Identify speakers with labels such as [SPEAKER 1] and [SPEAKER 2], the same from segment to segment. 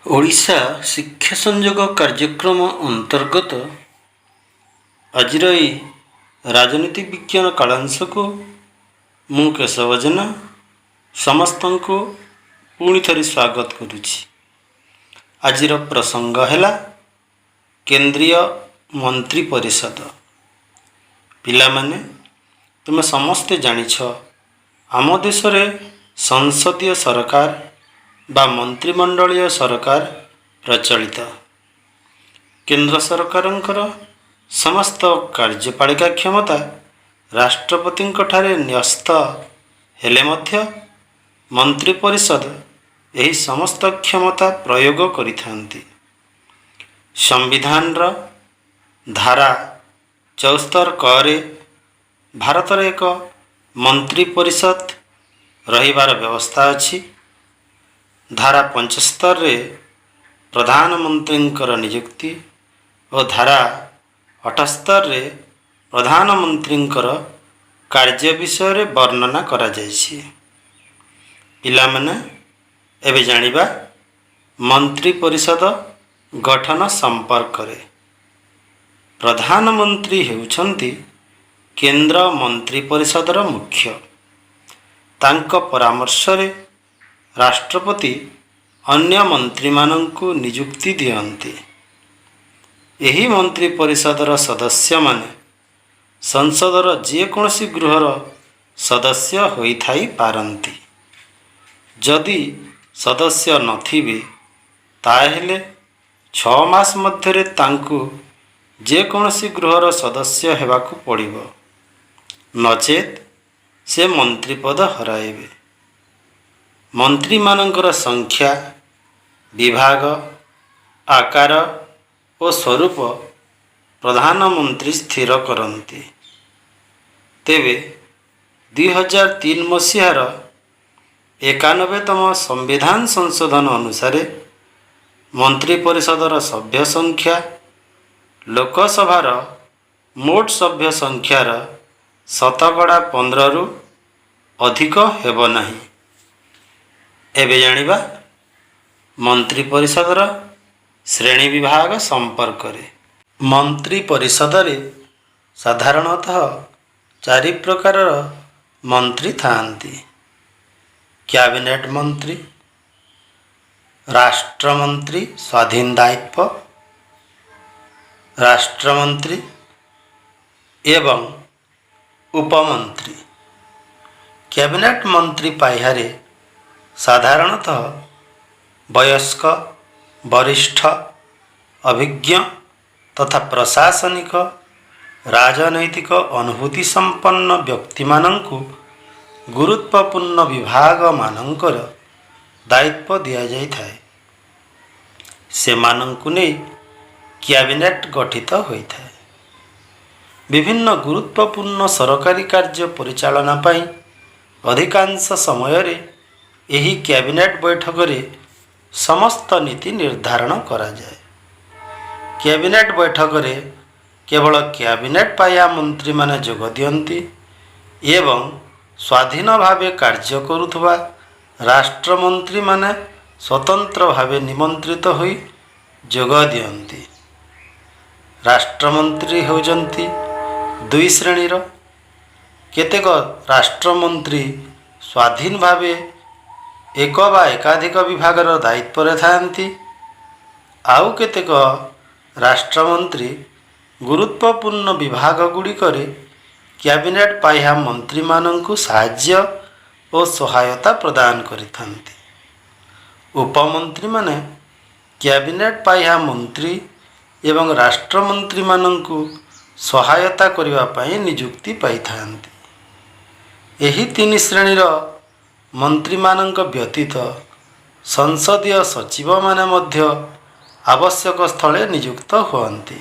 [SPEAKER 1] ଓଡ଼ିଶା ଶିକ୍ଷା ସଂଯୋଗ କାର୍ଯ୍ୟକ୍ରମ ଅନ୍ତର୍ଗତ ଆଜିର ଏଇ ରାଜନୀତି ବିଜ୍ଞାନ କାଳାଂଶକୁ ମୁଁ କେଶବ ଜେନା ସମସ୍ତଙ୍କୁ ପୁଣି ଥରେ ସ୍ୱାଗତ କରୁଛି। ଆଜିର ପ୍ରସଙ୍ଗ ହେଲା କେନ୍ଦ୍ରୀୟ ମନ୍ତ୍ରୀ ପରିଷଦ। ପିଲାମାନେ, ତୁମେ ସମସ୍ତେ ଜାଣିଛ, ଆମ ଦେଶରେ ସଂସଦୀୟ ସରକାର ବା ମନ୍ତ୍ରିମଣ୍ଡଳୀୟ ସରକାର ପ୍ରଚଳିତ। କେନ୍ଦ୍ର ସରକାରଙ୍କର ସମସ୍ତ କାର୍ଯ୍ୟପାଳିକା କ୍ଷମତା ରାଷ୍ଟ୍ରପତିଙ୍କଠାରେ ନ୍ୟସ୍ତ ହେଲେ ମଧ୍ୟ ମନ୍ତ୍ରୀ ପରିଷଦ ଏହି ସମସ୍ତ କ୍ଷମତା ପ୍ରୟୋଗ କରିଥାନ୍ତି। ସମ୍ବିଧାନର ଧାରା 74 କରେ ଭାରତରେ ଏକ ମନ୍ତ୍ରୀ ପରିଷଦ ରହିବାର ବ୍ୟବସ୍ଥା ଅଛି। ଧାରା 75ରେ ପ୍ରଧାନମନ୍ତ୍ରୀଙ୍କର ନିଯୁକ୍ତି ଓ ଧାରା 78ରେ ପ୍ରଧାନମନ୍ତ୍ରୀଙ୍କର କାର୍ଯ୍ୟ ବିଷୟରେ ବର୍ଣ୍ଣନା କରାଯାଇଛି। ପିଲାମାନେ, ଏବେ ଜାଣିବା ମନ୍ତ୍ରୀ ପରିଷଦ ଗଠନ ସମ୍ପର୍କରେ। ପ୍ରଧାନମନ୍ତ୍ରୀ ହେଉଛନ୍ତି କେନ୍ଦ୍ର ମନ୍ତ୍ରୀ ପରିଷଦର ମୁଖ୍ୟ। ତାଙ୍କ ପରାମର୍ଶରେ ରାଷ୍ଟ୍ରପତି ଅନ୍ୟ ମନ୍ତ୍ରୀମାନଙ୍କୁ ନିଯୁକ୍ତି ଦିଅନ୍ତି। ଏହି ମନ୍ତ୍ରୀ ପରିଷଦର ସଦସ୍ୟମାନେ ସଂସଦର ଯେକୌଣସି ଗୃହର ସଦସ୍ୟ ହୋଇଥାଇପାରନ୍ତି। ଯଦି ସଦସ୍ୟ ନଥିବେ, ତାହେଲେ 6 ମାସ ମଧ୍ୟରେ ତାଙ୍କୁ ଯେକୌଣସି ଗୃହର ସଦସ୍ୟ ହେବାକୁ ପଡ଼ିବ, ନଚେତ୍ ସେ ମନ୍ତ୍ରୀପଦ ହରାଇବେ। ମନ୍ତ୍ରୀମାନଙ୍କର ସଂଖ୍ୟା, ବିଭାଗ, ଆକାର ଓ ସ୍ୱରୂପ ପ୍ରଧାନମନ୍ତ୍ରୀ ସ୍ଥିର କରନ୍ତି। ତେବେ 2003 ମସିହାର 91ତମ ସମ୍ବିଧାନ ସଂଶୋଧନ ଅନୁସାରେ ମନ୍ତ୍ରୀ ପରିଷଦର ସଭ୍ୟ ସଂଖ୍ୟା ଲୋକସଭାର ମୋଟ ସଭ୍ୟ ସଂଖ୍ୟାର 15%ରୁ ଅଧିକ ହେବ ନାହିଁ। ଏବେ ଜାଣିବା ମନ୍ତ୍ରୀ ପରିଷଦର ଶ୍ରେଣୀ ବିଭାଗ ସମ୍ପର୍କରେ। ମନ୍ତ୍ରୀ ପରିଷଦରେ ସାଧାରଣତଃ ଚାରି ପ୍ରକାରର ମନ୍ତ୍ରୀ ଥାଆନ୍ତି: କ୍ୟାବିନେଟ୍ ମନ୍ତ୍ରୀ, ରାଷ୍ଟ୍ରମନ୍ତ୍ରୀ ସ୍ୱାଧୀନ ଦାୟିତ୍ୱ, ରାଷ୍ଟ୍ରମନ୍ତ୍ରୀ ଏବଂ ଉପମନ୍ତ୍ରୀ। କ୍ୟାବିନେଟ୍ ମନ୍ତ୍ରୀ ପାହ୍ୟାରେ ସାଧାରଣତଃ ବୟସ୍କ, ବରିଷ୍ଠ, ଅଭିଜ୍ଞ ତଥା ପ୍ରଶାସନିକ, ରାଜନୈତିକ ଅନୁଭୂତି ସମ୍ପନ୍ନ ବ୍ୟକ୍ତିମାନଙ୍କୁ ଗୁରୁତ୍ୱପୂର୍ଣ୍ଣ ବିଭାଗମାନଙ୍କର ଦାୟିତ୍ୱ ଦିଆଯାଇଥାଏ। ସେମାନଙ୍କୁ ନେଇ କ୍ୟାବିନେଟ୍ ଗଠିତ ହୋଇଥାଏ। ବିଭିନ୍ନ ଗୁରୁତ୍ୱପୂର୍ଣ୍ଣ ସରକାରୀ କାର୍ଯ୍ୟ ପରିଚାଳନା ପାଇଁ ଅଧିକାଂଶ ସମୟରେ ଏହି କ୍ୟାବିନେଟ୍ ବୈଠକରେ ସମସ୍ତ ନୀତି ନିର୍ଦ୍ଧାରଣ କରାଯାଏ। କ୍ୟାବିନେଟ୍ ବୈଠକରେ କେବଳ କ୍ୟାବିନେଟ୍ ପାହ୍ୟା ମନ୍ତ୍ରୀମାନେ ଯୋଗ ଦିଅନ୍ତି ଏବଂ ସ୍ୱାଧୀନ ଭାବେ କାର୍ଯ୍ୟ କରୁଥିବା ରାଷ୍ଟ୍ରମନ୍ତ୍ରୀମାନେ ସ୍ୱତନ୍ତ୍ର ଭାବେ ନିମନ୍ତ୍ରିତ ହୋଇ ଯୋଗ ଦିଅନ୍ତି। ରାଷ୍ଟ୍ରମନ୍ତ୍ରୀ ହେଉଛନ୍ତି ଦୁଇ ଶ୍ରେଣୀର। କେତେକ ରାଷ୍ଟ୍ରମନ୍ତ୍ରୀ ସ୍ୱାଧୀନ ଭାବେ ଏକ ବା ଏକାଧିକ ବିଭାଗର ଦାୟିତ୍ୱରେ ଥାଆନ୍ତି। ଆଉ କେତେକ ରାଷ୍ଟ୍ରମନ୍ତ୍ରୀ ଗୁରୁତ୍ୱପୂର୍ଣ୍ଣ ବିଭାଗଗୁଡ଼ିକରେ କ୍ୟାବିନେଟ୍ ପାହ୍ୟା ମନ୍ତ୍ରୀମାନଙ୍କୁ ସାହାଯ୍ୟ ଓ ସହାୟତା ପ୍ରଦାନ କରିଥାନ୍ତି। ଉପମନ୍ତ୍ରୀମାନେ କ୍ୟାବିନେଟ୍ ପାହ୍ୟା ମନ୍ତ୍ରୀ ଏବଂ ରାଷ୍ଟ୍ରମନ୍ତ୍ରୀମାନଙ୍କୁ ସହାୟତା କରିବା ପାଇଁ ନିଯୁକ୍ତି ପାଇଥାନ୍ତି। ଏହି ତିନି ଶ୍ରେଣୀର ମନ୍ତ୍ରୀମାନଙ୍କ ବ୍ୟତୀତ ସଂସଦୀୟ ସଚିବମାନେ ମଧ୍ୟ ଆବଶ୍ୟକ ସ୍ଥଳେ ନିଯୁକ୍ତ ହୁଅନ୍ତି।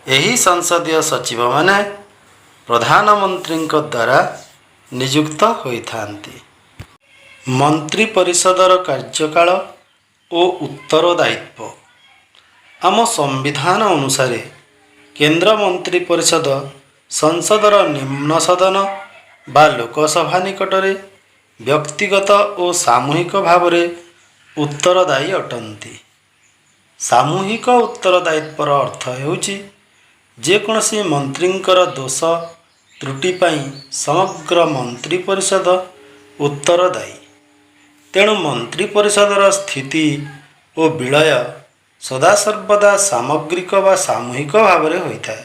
[SPEAKER 1] ଏହି ସଂସଦୀୟ ସଚିବମାନେ ପ୍ରଧାନମନ୍ତ୍ରୀଙ୍କ ଦ୍ୱାରା ନିଯୁକ୍ତ ହୋଇଥାନ୍ତି। ମନ୍ତ୍ରୀ ପରିଷଦର କାର୍ଯ୍ୟକାଳ ଓ ଉତ୍ତରଦାୟିତ୍ୱ। ଆମ ସମ୍ବିଧାନ ଅନୁସାରେ କେନ୍ଦ୍ର ମନ୍ତ୍ରୀ ପରିଷଦ ସଂସଦର ନିମ୍ନ ସଦନ ବା ଲୋକସଭା ନିକଟରେ ବ୍ୟକ୍ତିଗତ ଓ ସାମୂହିକ ଭାବରେ ଉତ୍ତରଦାୟୀ ଅଟନ୍ତି। ସାମୂହିକ ଉତ୍ତରଦାୟିତ୍ୱର ଅର୍ଥ ହେଉଛି, ଯେକୌଣସି ମନ୍ତ୍ରୀଙ୍କର ଦୋଷ ତ୍ରୁଟି ପାଇଁ ସମଗ୍ର ମନ୍ତ୍ରୀ ପରିଷଦ ଉତ୍ତରଦାୟୀ। ତେଣୁ ମନ୍ତ୍ରୀ ପରିଷଦର ସ୍ଥିତି ଓ ବିଳୟ ସଦାସର୍ବଦା ସାମଗ୍ରିକ ବା ସାମୂହିକ ଭାବରେ ହୋଇଥାଏ।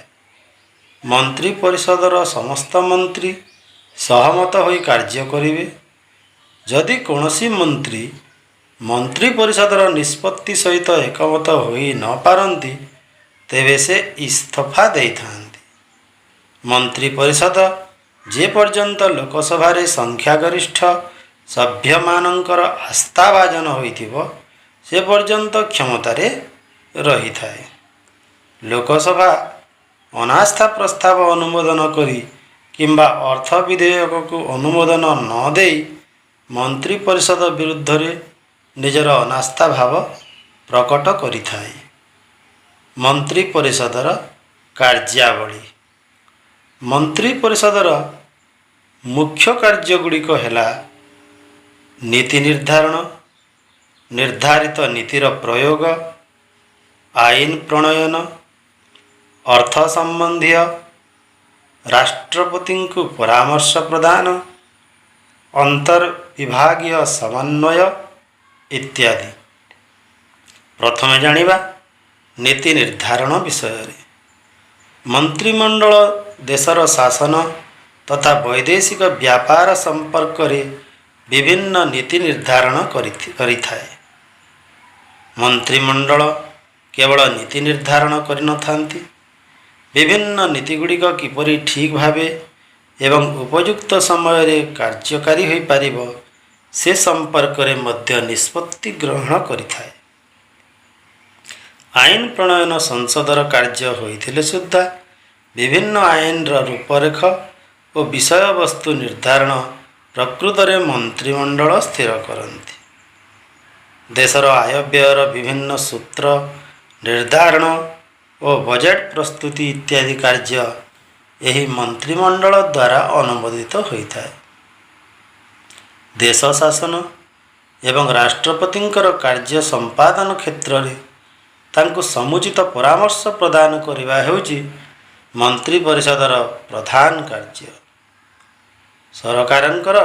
[SPEAKER 1] ମନ୍ତ୍ରୀ ପରିଷଦର ସମସ୍ତ ମନ୍ତ୍ରୀ ସହମତ ହୋଇ କାର୍ଯ୍ୟ କରିବେ। ଯଦି କୌଣସି ମନ୍ତ୍ରୀ ମନ୍ତ୍ରୀ ପରିଷଦର ନିଷ୍ପତ୍ତି ସହିତ ଏକମତ ହୋଇ ନ ପାରନ୍ତି, ତେବେ ସେ ଇସ୍ତଫା ଦେଇଥାନ୍ତି। ମନ୍ତ୍ରୀ ପରିଷଦ ଯେପର୍ଯ୍ୟନ୍ତ ଲୋକସଭାରେ ସଂଖ୍ୟାଗରିଷ୍ଠ ସଭ୍ୟମାନଙ୍କର ଆସ୍ଥାଭାଜନ ହୋଇଥିବ, ସେ ପର୍ଯ୍ୟନ୍ତ କ୍ଷମତାରେ ରହିଥାଏ। ଲୋକସଭା ଅନାସ୍ଥା ପ୍ରସ୍ତାବ ଅନୁମୋଦନ କରି କିମ୍ବା ଅର୍ଥ ବିଧେୟକକୁ ଅନୁମୋଦନ ନ ଦେଇ ମନ୍ତ୍ରୀ ପରିଷଦ ବିରୁଦ୍ଧରେ ନିଜର ଅନାସ୍ଥା ଭାବ ପ୍ରକଟ କରିଥାଏ। ମନ୍ତ୍ରୀ ପରିଷଦର କାର୍ଯ୍ୟାବଳୀ। ମନ୍ତ୍ରୀ ପରିଷଦର ମୁଖ୍ୟ କାର୍ଯ୍ୟଗୁଡ଼ିକ ହେଲା ନୀତି ନିର୍ଦ୍ଧାରଣ, ନିର୍ଦ୍ଧାରିତ ନୀତିର ପ୍ରୟୋଗ, ଆଇନ ପ୍ରଣୟନ, ଅର୍ଥ ସମ୍ବନ୍ଧୀୟ ରାଷ୍ଟ୍ରପତିଙ୍କୁ ପରାମର୍ଶ ପ୍ରଦାନ, ଅନ୍ତର୍ବିଭାଗୀୟ ସମନ୍ୱୟ ଇତ୍ୟାଦି। ପ୍ରଥମେ ଜାଣିବା ନୀତି ନିର୍ଦ୍ଧାରଣ ବିଷୟରେ। ମନ୍ତ୍ରିମଣ୍ଡଳ ଦେଶର ଶାସନ ତଥା ବୈଦେଶିକ ବ୍ୟାପାର ସମ୍ପର୍କରେ ବିଭିନ୍ନ ନୀତି ନିର୍ଦ୍ଧାରଣ କରିଥାଏ। ମନ୍ତ୍ରିମଣ୍ଡଳ କେବଳ ନୀତି ନିର୍ଦ୍ଧାରଣ କରିନଥାନ୍ତି, ବିଭିନ୍ନ ନୀତିଗୁଡ଼ିକ କିପରି ଠିକ୍ ଭାବେ ଏବଂ ଉପଯୁକ୍ତ ସମୟରେ କାର୍ଯ୍ୟକାରୀ ହୋଇପାରିବ, ସେ ସମ୍ପର୍କରେ ମଧ୍ୟ ନିଷ୍ପତ୍ତି ଗ୍ରହଣ କରିଥାଏ। ଆଇନ ପ୍ରଣୟନ ସଂସଦର କାର୍ଯ୍ୟ ହୋଇଥିଲେ ସୁଦ୍ଧା ବିଭିନ୍ନ ଆଇନର ରୂପରେଖ ଓ ବିଷୟବସ୍ତୁ ନିର୍ଦ୍ଧାରଣ ପ୍ରକୃତରେ ମନ୍ତ୍ରିମଣ୍ଡଳ ସ୍ଥିର କରନ୍ତି। ଦେଶର ଆୟବ୍ୟୟର ବିଭିନ୍ନ ସୂତ୍ର ନିର୍ଦ୍ଧାରଣ ଓ ବଜେଟ୍ ପ୍ରସ୍ତୁତି ଇତ୍ୟାଦି କାର୍ଯ୍ୟ ଏହି ମନ୍ତ୍ରିମଣ୍ଡଳ ଦ୍ୱାରା ଅନୁମୋଦିତ ହୋଇଥାଏ। ଦେଶ ଶାସନ ଏବଂ ରାଷ୍ଟ୍ରପତିଙ୍କର କାର୍ଯ୍ୟ ସମ୍ପାଦନ କ୍ଷେତ୍ରରେ ତାଙ୍କୁ ସମୁଚିତ ପରାମର୍ଶ ପ୍ରଦାନ କରିବା ହେଉଛି ମନ୍ତ୍ରୀ ପରିଷଦର ପ୍ରଧାନ କାର୍ଯ୍ୟ। ସରକାରଙ୍କର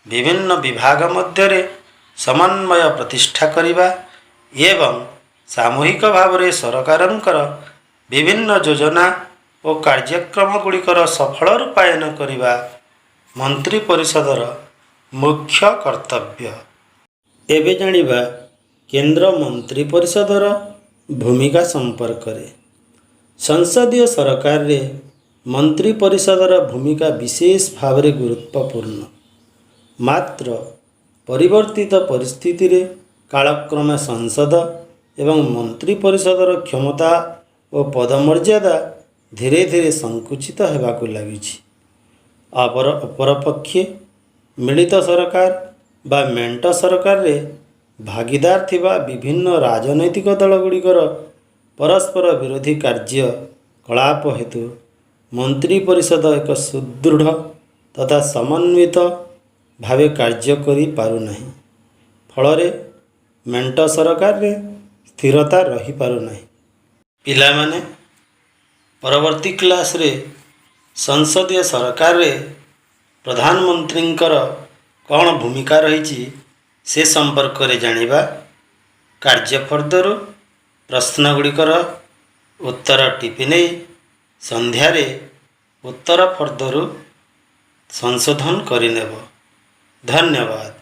[SPEAKER 1] ବିଭିନ୍ନ ବିଭାଗ ମଧ୍ୟରେ ସମନ୍ୱୟ ପ୍ରତିଷ୍ଠା କରିବା ଏବଂ ସାମୂହିକ ଭାବରେ ସରକାରଙ୍କର ବିଭିନ୍ନ ଯୋଜନା ଓ କାର୍ଯ୍ୟକ୍ରମଗୁଡ଼ିକର ସଫଳ ରୂପାୟନ କରିବା ମନ୍ତ୍ରୀ ପରିଷଦର ମୁଖ୍ୟ କର୍ତ୍ତବ୍ୟ। ଏବେ ଜାଣିବା କେନ୍ଦ୍ର ମନ୍ତ୍ରୀ ପରିଷଦର ଭୂମିକା ସମ୍ପର୍କରେ। ସଂସଦୀୟ ସରକାରରେ ମନ୍ତ୍ରୀ ପରିଷଦର ଭୂମିକା ବିଶେଷ ଭାବରେ ଗୁରୁତ୍ୱପୂର୍ଣ୍ଣ। ମାତ୍ର ପରିବର୍ତ୍ତିତ ପରିସ୍ଥିତିରେ କାଳକ୍ରମେ ସଂସଦ ଏବଂ ମନ୍ତ୍ରୀ ପରିଷଦର କ୍ଷମତା ଓ ପଦମର୍ଯ୍ୟାଦା ଧୀରେ ଧୀରେ ସଙ୍କୁଚିତ ହେବାକୁ ଲାଗିଛି। ଅପରପକ୍ଷେ ମିଳିତ ସରକାର ବା ମେଣ୍ଟ ସରକାରରେ ଭାଗିଦାର ଥିବା ବିଭିନ୍ନ ରାଜନୈତିକ ଦଳଗୁଡ଼ିକର ପରସ୍ପର ବିରୋଧୀ କାର୍ଯ୍ୟ କଳାପ ହେତୁ ମନ୍ତ୍ରୀ ପରିଷଦ ଏକ ସୁଦୃଢ଼ ତଥା ସମନ୍ୱିତ ଭାବେ କାର୍ଯ୍ୟ କରିପାରୁନାହିଁ। ଫଳରେ ମେଣ୍ଟ ସରକାରରେ ସ୍ଥିରତା ରହିପାରୁନାହିଁ। ପିଲାମାନେ, ପରବର୍ତ୍ତୀ କ୍ଲାସ୍ରେ ସଂସଦୀୟ ସରକାରରେ ପ୍ରଧାନମନ୍ତ୍ରୀଙ୍କର କ'ଣ ଭୂମିକା ରହିଛି, ସେ ସମ୍ପର୍କରେ ଜାଣିବା। କାର୍ଯ୍ୟଫର୍ଦ୍ଦରୁ ପ୍ରଶ୍ନଗୁଡ଼ିକର ଉତ୍ତର ଟିପି ନେଇ ସନ୍ଧ୍ୟାରେ ଉତ୍ତର ଫର୍ଦ୍ଦରୁ ସଂଶୋଧନ କରିନେବ। ଧନ୍ୟବାଦ।